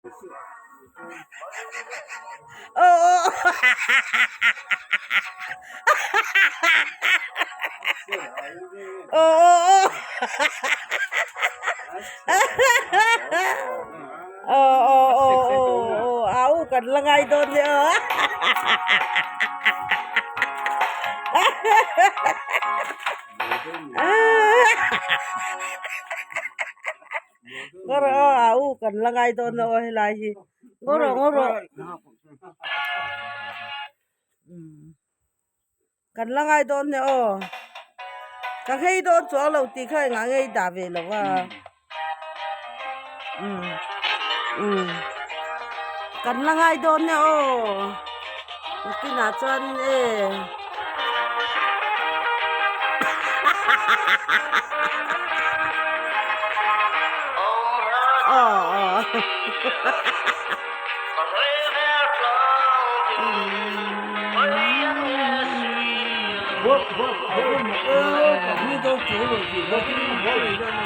Aw aw kan la ngai dawn nia aw. Ngaw rawh aw a u kan la ngai dawn aw helai hi ngaw rawh ngaw rawh kan la ngai dawn nia aw ka nghei dawn chuang lo tih kha engah nge i dah ve lo a umm umm kan la ngai dawn nia aw nakinah chuan e.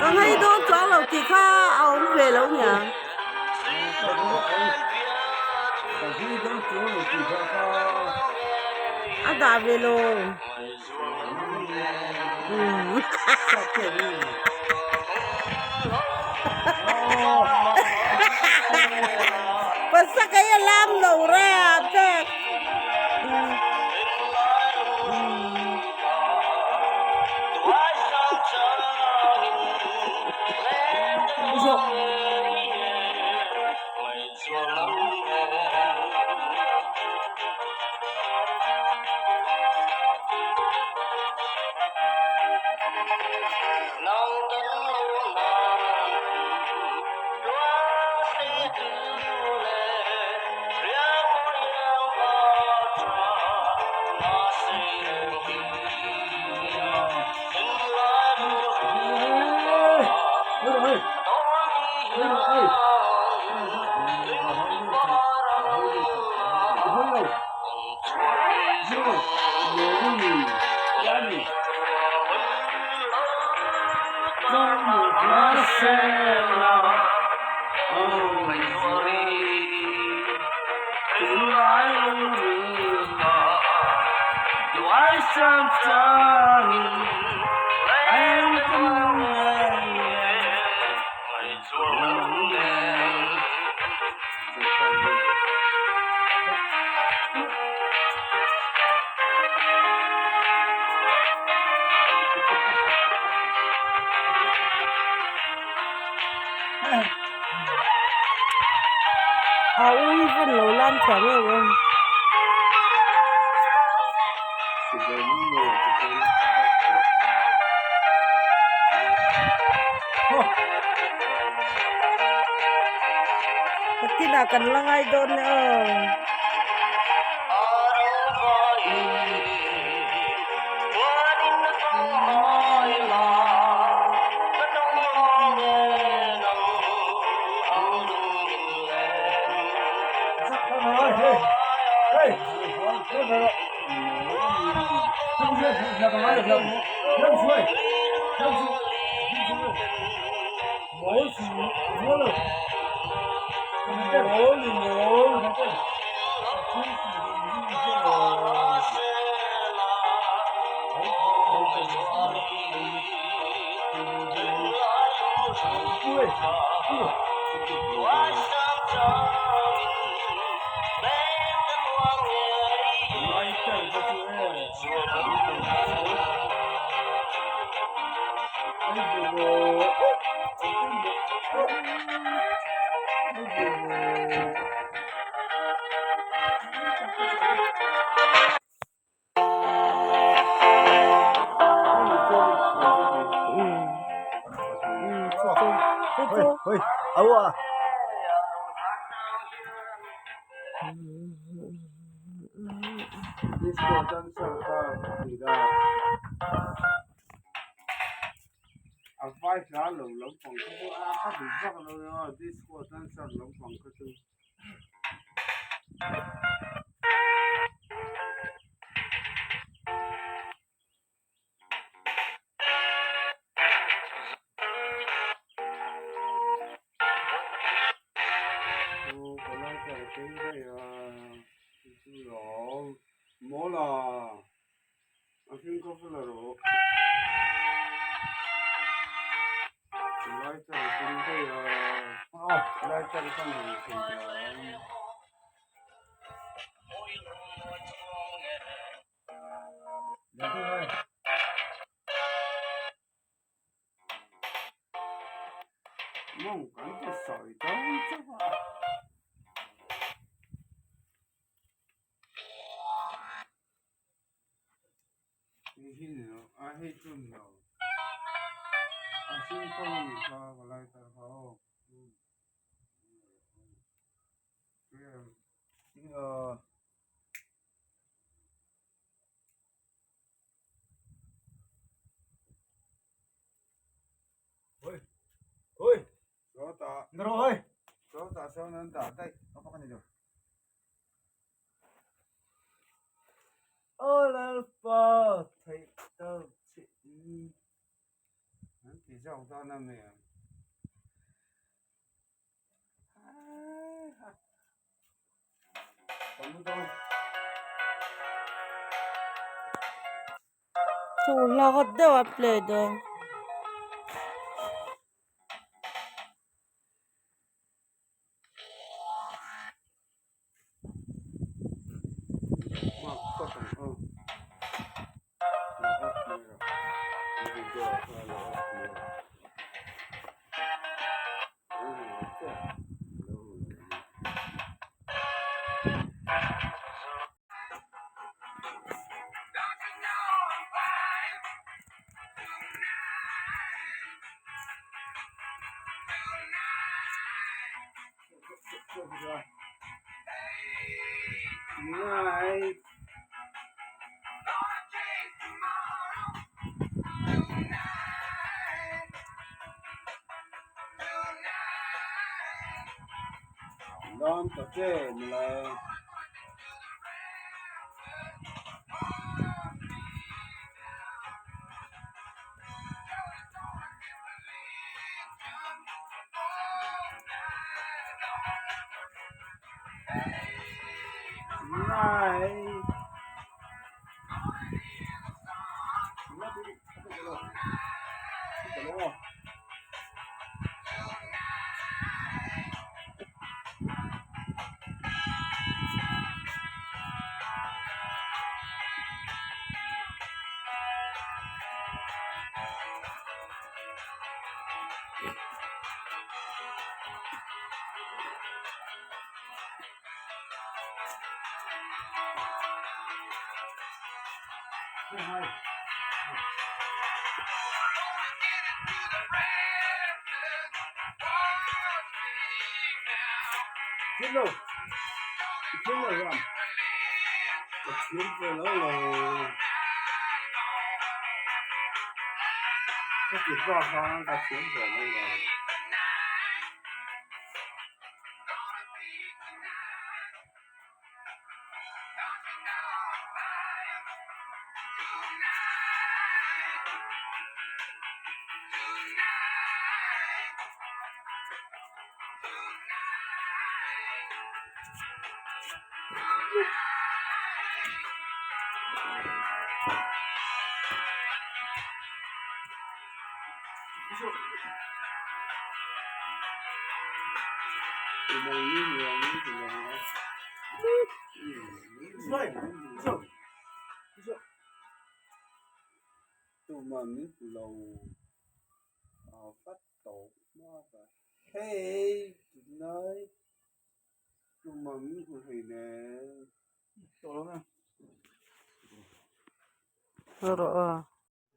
Ka ngei dawn chuang lo tih kha a awm ve lo nia. A dah ve lo. Pasaka hi a lam lo rap vek. A ui hun lo lam thiam em em. Nakinah kan la ngai dawn nia aw. Mawng kan ti sawi dawn chauh a. Hei hi ni lo a hei chu ni lo a hring tawng a nih kha ka lai tar kha aw Chu hla hot deuh a play dawn.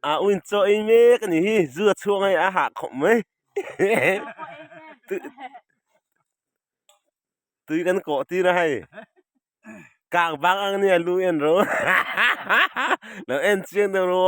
A uin chaw ei mek a ni hi zu a chhuak a a hah khawp mai tui kan kawh tir a hei kak bang ang nia lu en ro lo en chiang deuh ro.